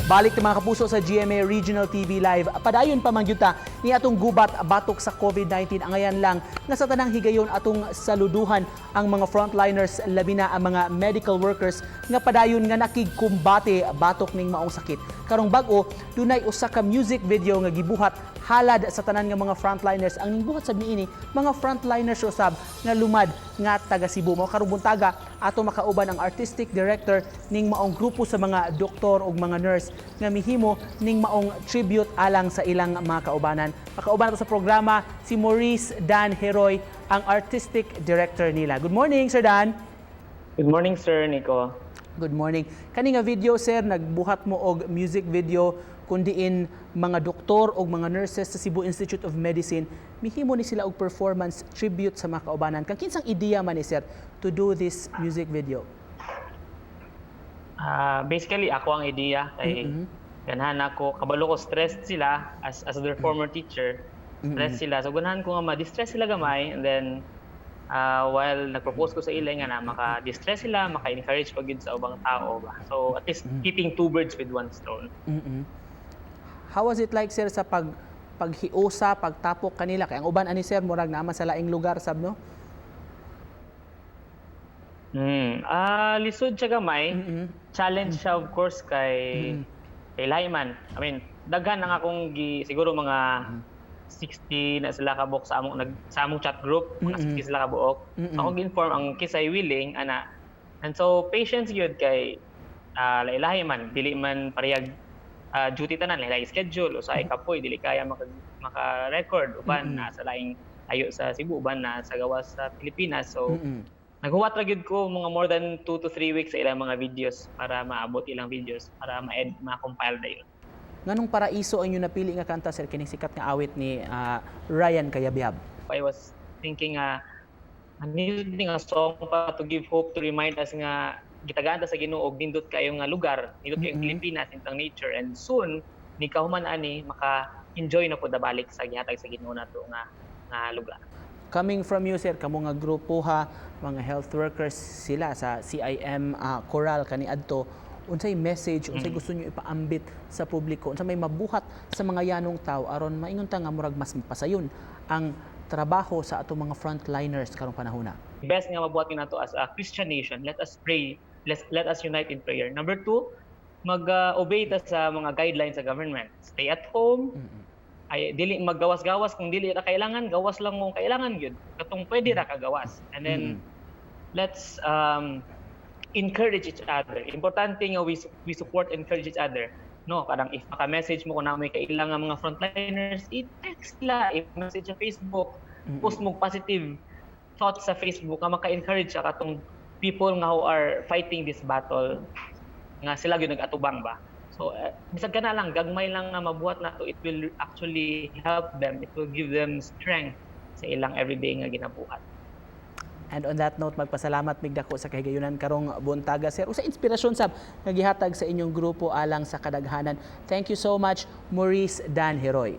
Balik ta, mga kapuso, sa GMA Regional TV Live. Padayon pa man gyud ta ni atong gubat batok sa COVID-19. Angayan lang nga sa tanang higayon, atong saluduhan ang mga frontliners, labi na ang mga medical workers nga padayon nga nakigkumbate batok ning maong sakit. Karong bag-o, dunay usa ka music video nga gibuhat halad sa tanan nga mga frontliners. Ang ningbuhat sab niini, mga frontliners usab nga lumad nga taga Cebu. Mao karong buntaga, ato makauban ang artistic director ning maong grupo sa mga doktor ug mga nurse nga mihimo ning maong tribute alang sa ilang mga kaubanan. Makauban nato sa programa si Maurice Dan Heroy, ang artistic director nila. Good morning, Sir Dan. Good morning, Sir Nico. Good morning. Kani nga video, sir, nagbuhat mo og music video kun diin mga doktor o mga nurses sa Cebu Institute of Medicine mihimo ni sila og performance tribute sa mga kaubanan. Kang kinsang ideya man ni, sir, to do this music video? Basically, ako ang idea kay ganahan ako, kabalo ko stressed sila as their former teacher. Stressed sila. So ganahan ko nga ma-distress sila gamay and then while nag-propose ko sa ila nga na maka-distress sila, maka-encourage pa gyud sa ubang tao ba. So at least hitting two birds with one stone. How was it like, sir, sa paghiusa, pagtapok kanila? Kay ang uban ani, sir, murag naa man sa laing lugar sab, no? Lisod siya gamay. Challenge siya, of course, kay lahi man. I mean, daghan ang akong siguro mga 60 na sila kabuok sa among chat group, mga 60 sila kabuok. So ako gi-inform ang kinsay willing ana. And so patience gyud kay lahi man, dili man parehag duty tanan, lahi schedule, usahay kapoy, dili kaya maka-record, uban na sa laing ayo sa Cebu, uban na sa gawas sa Pilipinas. So naghuwat ra gyud ko mga more than 2 to 3 weeks sa ilang mga videos para maabot ilang videos para ma-compile dayon. Nganong "Paraiso" ang inyong napili nga kanta, sir, kining sikat nga awit ni Ryan Cayabyab? I was thinking nga ano nga song pa to give hope, to remind us nga gitagaan ta sa Ginoo og nindot kayo nga lugar, nindot kayo Pilipinas, nindot ang nature, and soon ni kahuman ani maka-enjoy na pud balik sa gihatag sa Ginoo nato nga lugar. Coming from you, sir, kamo nga grupo ha, mga health workers sila sa CIM Choral kaniadto, unsay message, unsay gusto niyo ipaambit sa publiko, unsa may mabuhat sa mga yanong tao aron maingon ta nga murag mas mapasayon ang trabaho sa atong mga frontliners karong panahona? Best nga mabuhat nato as a Christian nation, let us pray, let us unite in prayer. Number two, mag-obey ta sa mga guidelines sa government. Stay at home, ay dili maggawas-gawas kung dili ra kailangan, gawas lang kung kailangan gyud. Katong pwede ra kagawas. And then let's encourage each other. Importante nga we support and encourage each other. No, parang if maka-message mo kung naa may kaila nga mga frontliners, i-text sila, i-message sa Facebook, post mo positive thoughts sa Facebook nga maka-encourage sa katong people nga who are fighting this battle nga sila gyud nag-atubang ba. So bisag kana lang gagmay lang nga mabuhat nato, it will actually help them. It will give them strength sa ilang everyday nga ginabuhat. And on that note, magpasalamat mig dako sa kahigayunan karong buntaga, sir. Usa inspirasyon sab nga gihatag sa inyong grupo alang sa kadaghanan. Thank you so much, Maurice Dan Heroy.